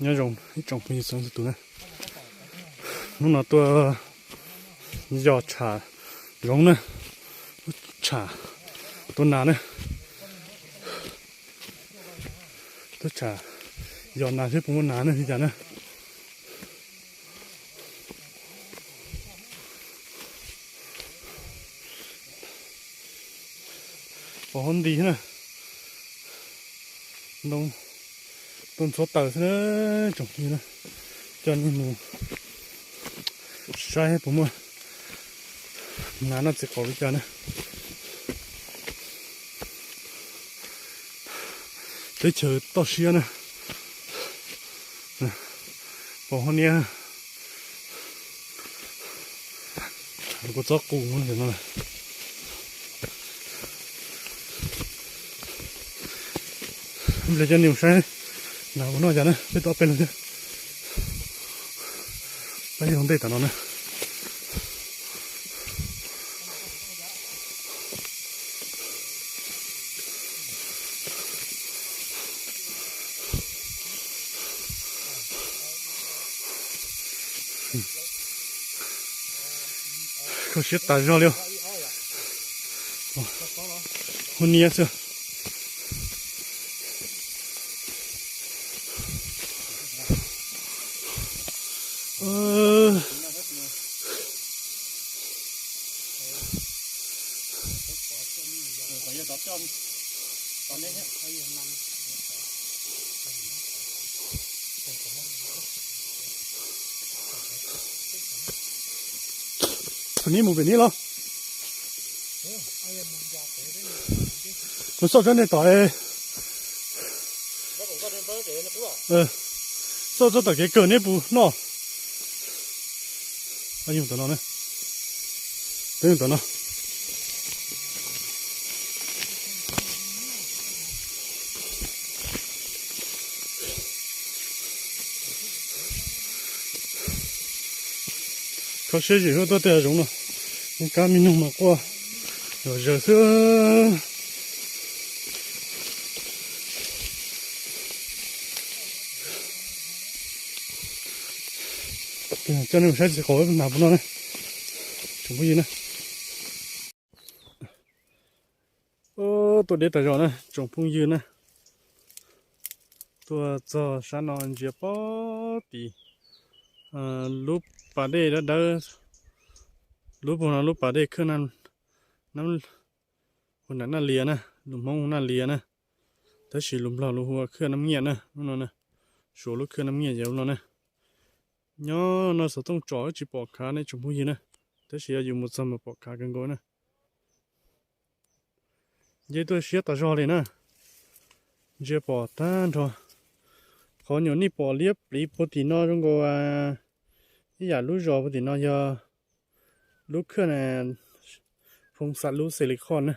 Nyob zoo ib tsoom phooj ywg txhua leej txhua tus na. Hnub no tuaj yos tsham zoov na, tsham tua nas na. Tuaj tsham yos nas seb puas muaj nas na li cas na. Pom hauv nti na, ntoo tuaj ntxhuav taws xwb na, tsoom phooj ywg na. Coj nej mus saib puas muaj nas noj txiv qaub li cas na. Teb chaws toj siab na. Pom hauv niab, kuv txob qus no. Ib pliag coj nej mus saib nas ua noj cas na, peb tuaj ob peb leeg thiab. Peb yog ntej tom no na. Kho siab tas zog li. Hauv niab xwb. Thaum neb mus pem neb los? Kuv xauj tsob ntoo tom, xauj tsob tom kev kawg neb puas noj? Tom no, tom no. Kho siab zim huab tuaj tej hav zoov no, kab me noog mas quaj zom zaws xwb. Coj nej mus saib txiv qaub nas puas noj na, tsoom phooj ywg na. Tuaj deb tas zog na tsoom phooj ywg na. Tuaj txog sab no ntsia pob tim lub pas dej dawb dawb, lub puag no lub pas dej khwj, hu nram Naj Lias na, lus Hmoob hu Naj Lias na, tab sis lus Nplog lus hu ua khwj Nab Nyiaj na, lub no na, Suav lub khwj Nab Nyiaj yog lub no na. Nyob no xov tooj tsom tsis pom khav ne tsoom phooj ywg na, tab sis yog yus mus txog mas pom khav kawg nkaus na. Nce tuaj siab tas zog li na. Ntsia pom tag nrho. Qhov nyuam nej pom liab pliv puag tim no zoo nkaus ib yam lub zos puag tim no yog lub khwj Phoo Xas lub Xelikoj na.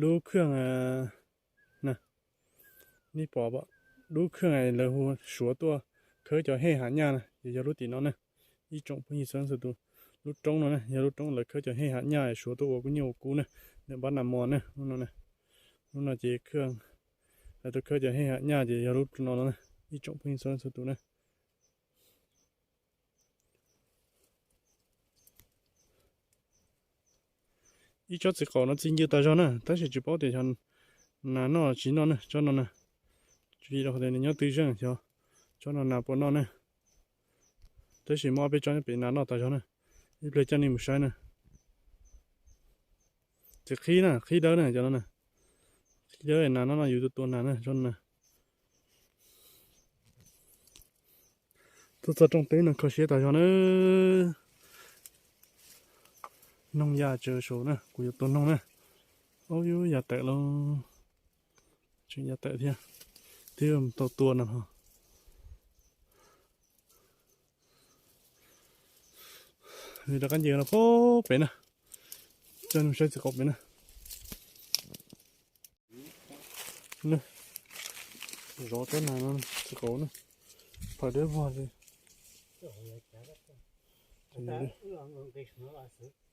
Lub khwj na, nej pom lub khwj lawv hu Suav tuaj khawb cov hej ham nyaj na ces yog lub tim no na. Ib tsoom phooj ywg txhua leej txhua tus, lub roob no na yog lub roob lawv khawb cov hej ham nyaj Suav tuaj ua kuj nyiaj ua kub na, ntawm npab nas mos na, lub no na. Lub no ces khwj, lawv tuaj khawb cov hej ham nyaj ces yog lub no no na, ib tsoom phooj ywg txhua leej txhua tus na. Ib tsob txiv qaub no txi ncw tas zog na, tab sis tsis paub tias xyov nas noj tsis noj na, tsob no na. Tsis yog tias nws nyob twb zeej xyov tsob no nas puas noj na. Tab sis muaj ob peb tsob nyob pem nas noj tas zog na. Ib pliag coj nej mus saib na. Txiv qhib na, qhib dawb na cov no na. Qhib dawb nas noj no yus tua tua nas na, tsob no na. Tuaj txog rooj teb no kho siab tas zog na. Noog ya tsawv saud na, kuv yuav tua noog na. Ub, yus ya tawm lauj. Tseem ya tawm thiab. Twb tau tua no ho. Nws rov qab nce no pem na. Coj nej saib txiv qaub pem na. Zov tsob nas no txiv qaub na. Pham dawb vog li.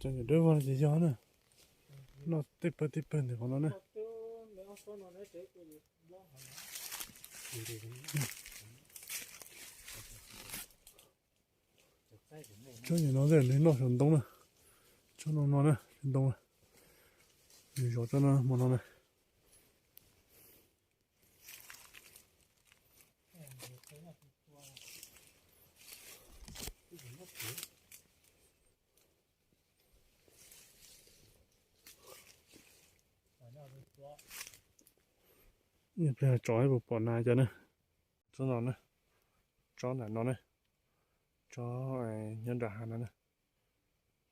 Cov dawb vog li ces yog na. Noj tej pawg tej pawg ntawm qhov no na. Ub, yus, Nim no nws noj saum ntoo na, tsob no no na, ntoo na, nws zov tsob no hmo no na. Ib pliag tsom puas pom nas cov na. Tsob no na, tsob nram no na, tsob nyob nram hav no na,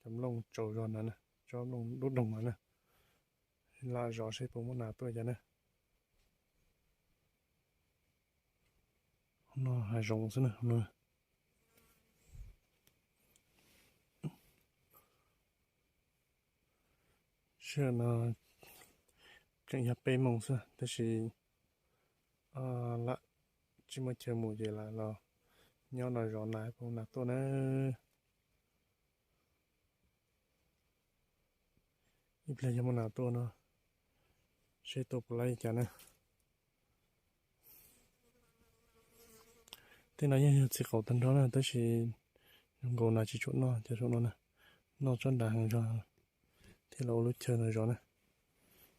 cov nplooj tsaus zog no na, tsob nplooj dub doog no na, lam zov seb puas muaj nas tuaj cov na. No hav zoov xwb na no. Sij hawm no tseem yog peb moos xwb tab sis lam tsis muaj chaw mus ces lam los nyob no zov nas puas nas tuaj na. Ib pliag yog muaj nas tuaj no seb tuaj puas laib li cas na. Tej no yeej yog txiv qaub tag nrho na tab sis zoo nkaus nas tsis tshua noj cov saum no na, noj tsob nrad heev zog thiaj los ua lub chaw no zov na.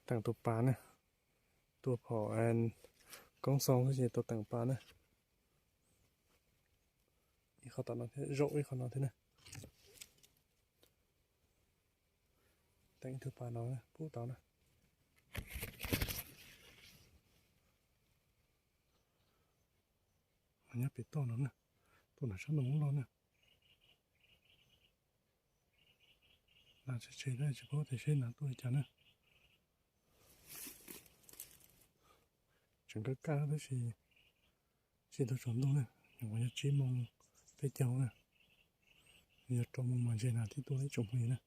Teem tus pas na, tuaj phom koob xoo xwb ces tau teem pas na. Ib qho tom no thiab, zaum ib qho no thiab na. Teem ib tug pas no pub tau na. Nyob pem toj no na, tuaj nram sab ntoo loj na. Nas tseg tseg na, tsis paub tias seb nas tuaj li cas na. Tseem kaj kaj tab sis tsis tau tsaus ntuj na, nyuam qhuav yog tsib moos peb caug na, yog rau moos mas ntshe nas thiaj tuaj ib tsoom phooj ywg na.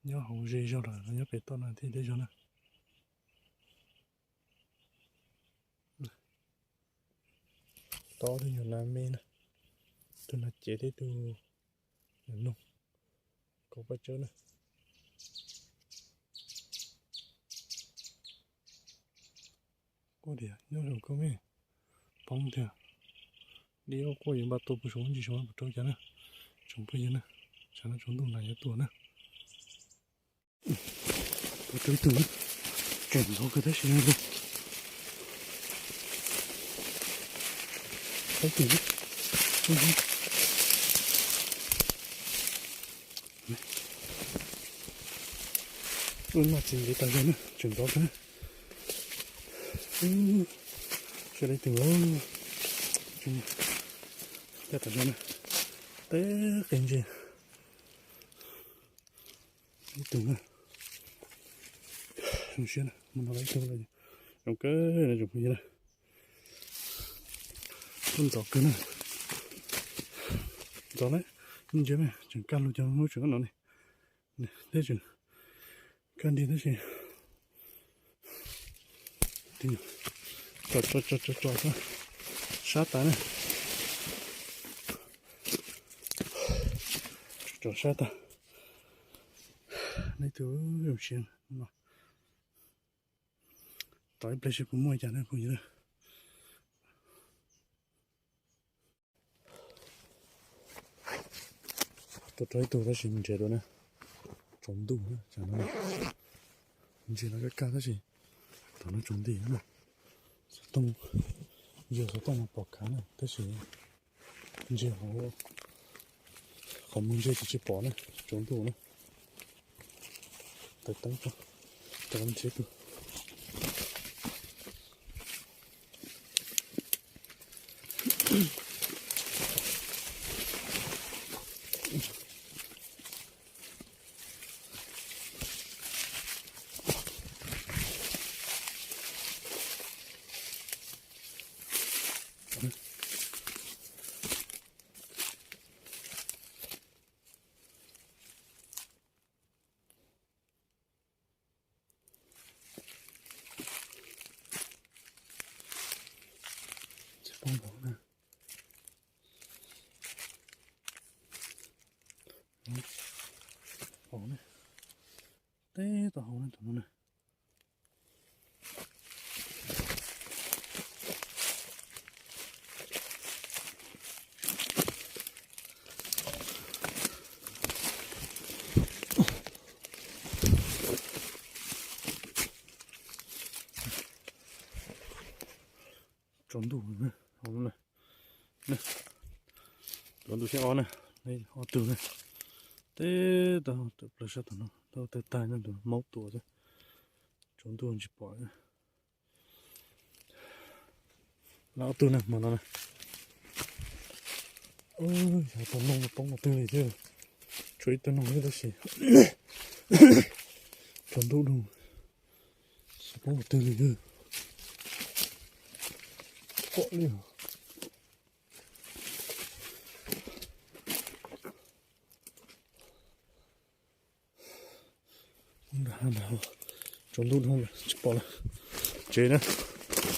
Nyob hauv ze zog lawm los nyob pem toj no thiaj teb zog na. Tau ob tug nyuam nas me na, tug nas cev thiab tug nyuam noog, kaum paj tsawb na. Quaj tias nyob zoo koj me, poob tiag. Dib quaj yuav npaj tua puas saum ntsis saum puas rau cas na. Tsoom phooj ywg na, tsam no tsaus ntuj nas yuav tuaj na. Tua rau ib tug, tseem nrov kawg tab sis ib tug, ub, noj txiv ntev tas zog na, tseem nrov kawg na. Ub, sawv daws ib tug, caj tas zog na, teb qe ntse. Ib tug na, zoo siab na, mus no ib tug, zoo kawg na tsoom phooj ywg na. Ntxov kawg na, ntxov na, ntsia na, tseem kaj lug cov hmoob tseem no ne, teb tseem kaj nti tab sis tso tso tso tso sab tas na, tso sab tas. Neb tus zoo siab no, tos ib pliag seb puas muaj cas na phooj ywg. Tua rau ib tug tab sis ntsiav dua na, tsaus ntuj na, ntsia los kaj kaj tab sis tom no tsaus nti na. Xov tooj, ntsia xov tooj mas pom kav na tab sis ntsia hauv qhov muag ntsia ces tsis pom na, tsaus ntuj na. Tawm teeb tso, rov nrhiav tus. Tsis poob npaum na. Hauv ne, teb tau hauv ne tus no na. Tsaus ntuj, tsaus ntuj xyoo ob na, ob tug na, teb tau tawm plaws sab tom no, tau tawg tag nyob ntawd maub tuaj xwb, tsaus ntuj tsis pom. Lawv ob tug na hmo no na. Xyov tau noog poob qhov twg li thiab, tshuav ib tug noog xwb tab sis tsaus ntuj dhau, xyov poob qhov twg li thiab. Pom li. Tsaus ntuj dhau tsis pom lawm. Tsev na,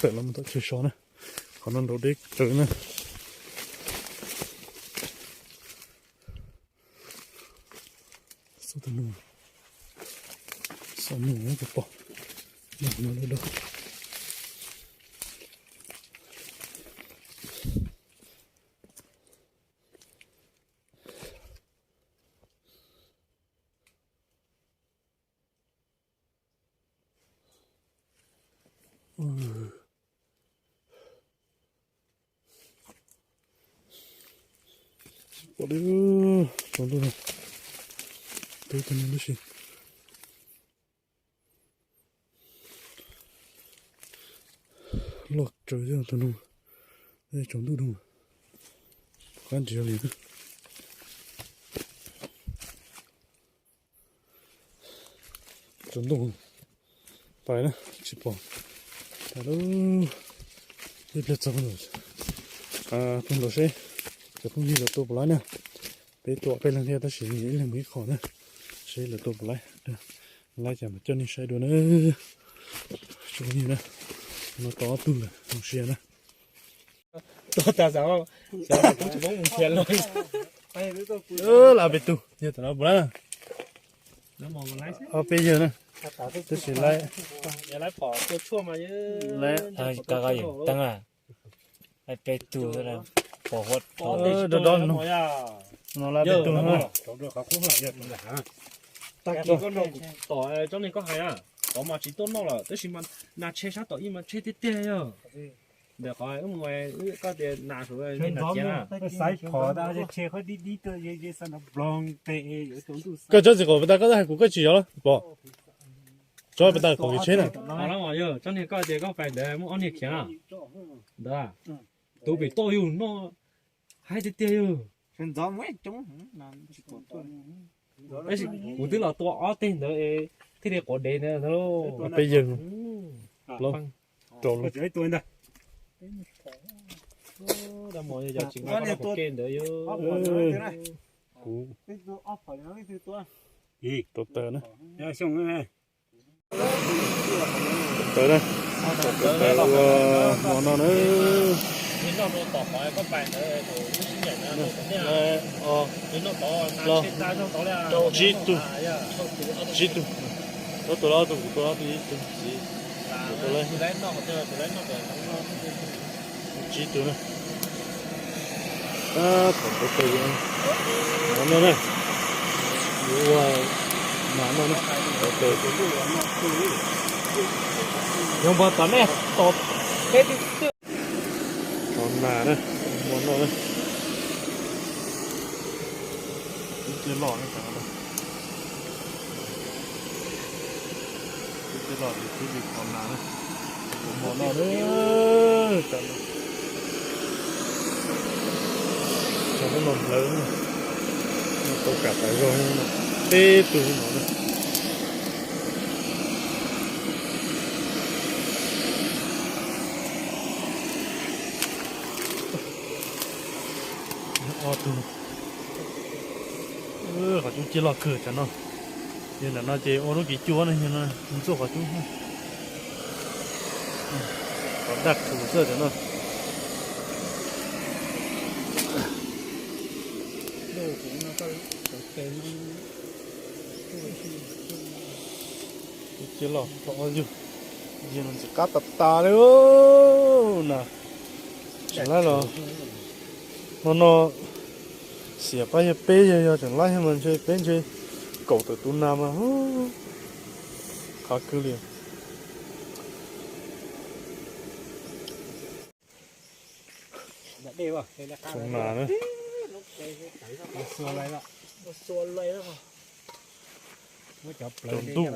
tawm los mus tom chaw so na, qhov no nraum deb tsawv na. Xauj tus noog, xauj noog puas pom, noog no dawb dawb. Pom li, tsaus ntuj no, peb tus no tab sis loj tsawv thiab tus no, tsaus ntuj dhau, qab nrhiav li. Tsaus ntuj pais na, tsis pom. Pais lawm, ib pliag txog pem nraud seb cov phooj ywg lawv tua puas laib na. Peb tua peb leeg thiab tab sis ib leeg mus ib qho na, seb lawv tua puas laib. Laib cas mam coj nej saib dua na. Tsoom phooj ywg na, no tau ob tug lawm, zoo siab na. Tua tas xav, xav kuv tsis poob mus nrhiav los. Lawv peb tug yawg tom no puas laib na? Ob peb yawg na, tab sis laib, laib peb tug, pom huab do do no, no laib peb tug na. Tag kis koj nrog kuv tom tsob niag koj hais na, qhov mas tsis tuaj noj lawm tab sis mas nas tshe sab tom ib mas tshe tiag tiag yog. Ntawm qhov wb mus koj tias nas saum, xaiv phom tas tshe qhov dib dib tuaj, bloog pes yuav tsaus ntuj. Koj tsob txiv qaum pem tas koj twb hais kuv koj tsis yog los pom. Tsob pem tas qaum kev tsheb na. Yog tsob niag koj tias koj pais ntawd muaj ob niag khiav na. Ntawd tus pem toj yug noj haib tiag tiag yog. Tab sis kuv twb los tua ob teg ntawd thiaj li quav dev ntawd. Peb yawg plaub rau lawm. Kuv tau taws na. Taws na, taws ua hmo no na. Tsib tug, ob tug, ob tug, kuv tua ob tug, ib tug txiv, kuv tua lawm. Tsib tug na. Tab tom taws taws, no na, yuav ua mas no na, taws taws. Yog npog tom nej tom peb tug twg. Qhov nas na, hmo no na. Ib ce loj na, ib ce loj ces twb li qhov nas na. Hmo no na, tsam no, tsam no hlawv, tau kam tas zog, peb tug no na. Ob tug, qhov cub ciaj loj kawg tsam no. Yog nram no ces ua lub kev cua no, yog no ntxuaj qhov cub, qhov daj qhuv xwb tsam no. Cub ciaj loj, yog no ntxim qab tas tas li na. Tseem laib los hmo no xiam pab yawg peb yawg, yog tseem laib mas ntshe peb ntshe kaum tawm tus nas mas qhov kawg li. Tsoom nas na. Cov ntuj.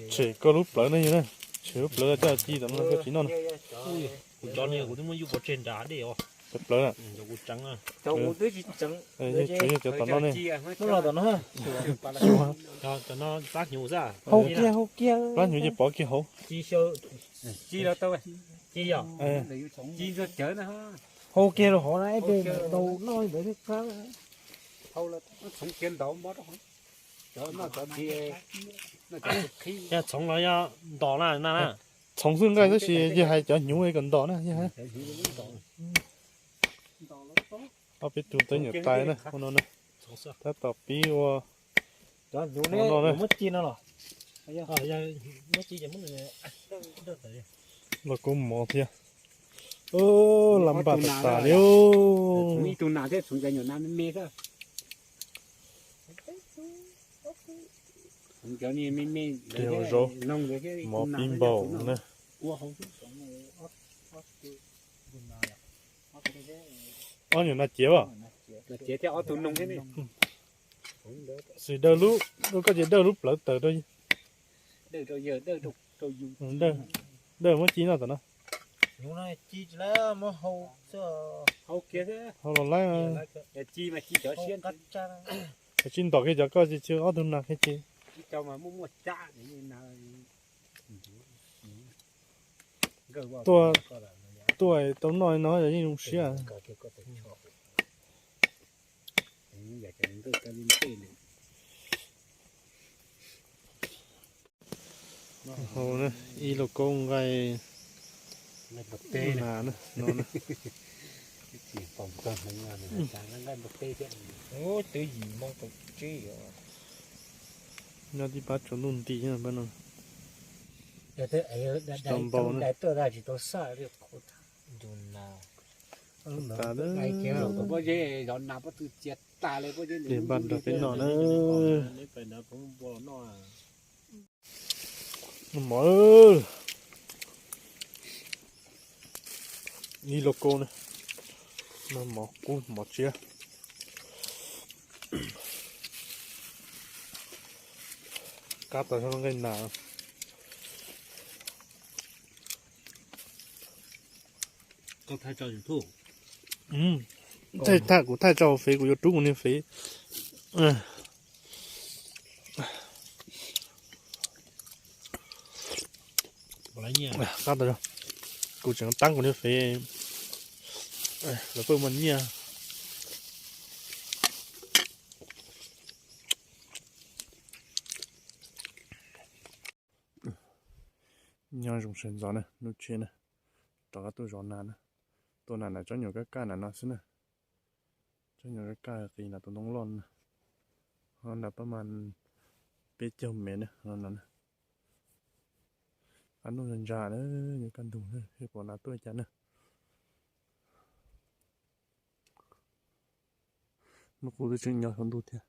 Tshem koj lub plawv ne yog na. Tshem lub plawv coj ci tom no koj tsis noj na. Cov plawv na. Cov tom no ne. Plab hnyuv ces pov kiag hauv. Hau kiag rau hauv na, ib pliag tau noj li ntawd thiab kab. Txhoov los yog ntos na na. Txhoov xwb nqaij tab sis yog hais cov hnyuv kom ntos na yog. Ob peb tug teeb nyuam tais na ua no na. Tab tom pib ua no na. Los kua mov thiab. Lab npaj tas tas li. Ua zaub mov pib npaum na. Ob nyuam nas ciav as. Xws daws lub, koj ces daws lub plawv tawm rau. Daws muab ci noj tom no. Hau los laib. Tsis ntom kiag cov koj ces ob tug nas kiag ces. Tuaj, tuaj tau noj no yog yeej zoo siab. Ib lauj kaub nqaij nas no. Twb yim moo tau tsib. Nyob tib pab tsaus ntuj nti pab no. Tsis tau npau na. Tus npaj nrog peb noj na. Mov, ib lauj kaub na, mov kub mov tsiab. Qab tas zog nqaij nas. Thaij tso, kuv thaij tso hauv fev, kuv yuav rub kuv niag fev. Qab tas zog, kuv tseem tab kuv niag fev, lawv pheej muaj nyiaj. Nyob zoo sawv ntxov na, hnub tshiab na, rov qab tuaj zov nas na. Tuaj nas na, tsob nyuam kaj kaj na no xwb na. Tsob nyuam kaj kaj qis na, tus ntoo loj na. Ho na pab mas peb caug mev na, no na. Ab, nuj ntsa na, yuav kaj ntug na, pom nas tuaj cas na. Hnub qub twb tseem nyob saum ntuj thiab.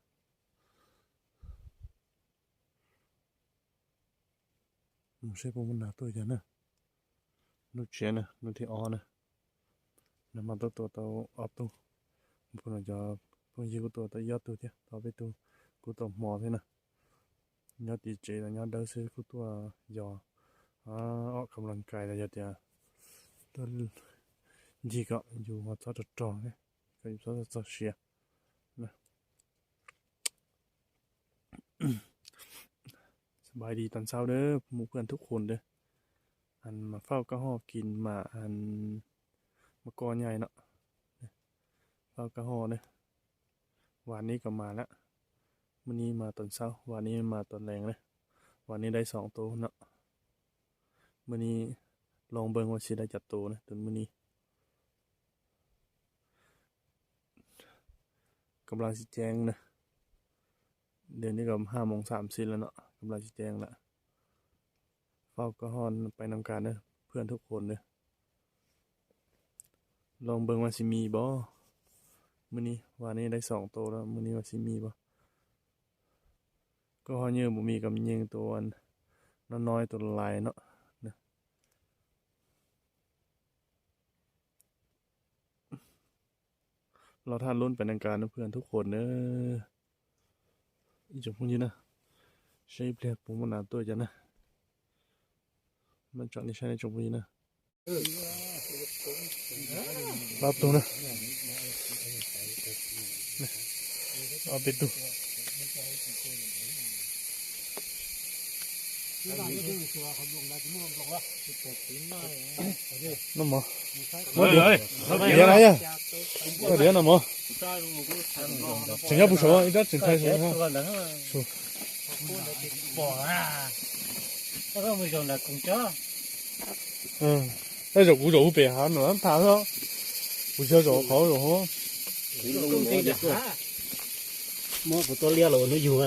Mus seb puas muaj nas tuaj cas na. Hnub tshiab na, hnub thib ob na. Nag hmo tuaj tua tau ob tug, mus pug no cov phooj ywg kuj tua tau ib ob tug thiab, tau peb tug kuj tau hmo thiab na. Nyob tim tsev los nyob dawb xwb kuj tuaj yos, ob kam las kais los yog tias tuaj ncig kom yus ho txhob rog rog thiab, kom yus txhob txog siav. Sawv daws nyob zoo na, mus phooj ywg thoob qhov ntawd, mas faj koj ho kis mas, mas koj nyaj no, faj koj ho na. Vam neb kom mas lawm, muaj neb mas tom ntxaub, vam neb mas tom lees na, vam neb dai xoom tus no, muaj neb loo npeeg ua si dai cov tus na, tus muaj neb. Kom laj tsis ceeb na, ntawm neb kom haj moos xam xij lawm no, kom laj tsis ceeb lawm. Faj koj ho pais noj kas na, phooj ywg thoob qhov ntawd. Loo npeeg ua si mis pom, muaj neb vam neb dai xoom tus na, muaj neb ua si mis pom. Koj ho nyiaj mus mis kam nyeej tus no no tus lais no. Los thaj lub pem neeg kas no phooj ywg thub qhuas na. Ib tsoom phooj ywg na, saib ib pliag puas muaj nas tuaj cov na. Maj tsom nej saib nej tsoom phooj ywg na. Ob tug na. Ob peb tug. Noj mov. Muab diav, diav na yog. Muab diav noj mov. Tseem nyob puag saud ib rab tseem thaiv saud. Tej zaum kuv zaum pem hav no tham xwb, kuv tsis zaum qhov zaum hov. Muab kuv tua liaj los ua hnub yug.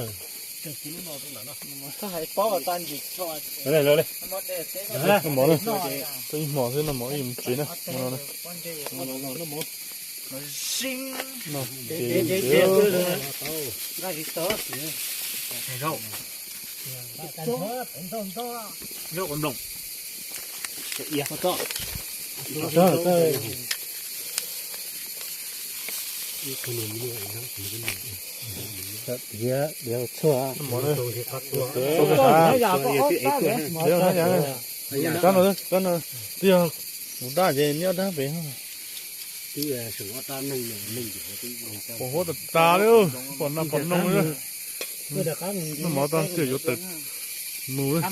Noj mov na, tau ib hmos xwb, noj mov ib yam mus tsev na. Kab no, kab no, twb yog kuv dab ces nyob dab pem. Pom huab tas tas li, pom nas pom noog li. Noj mov tag twb yuav tawm mus.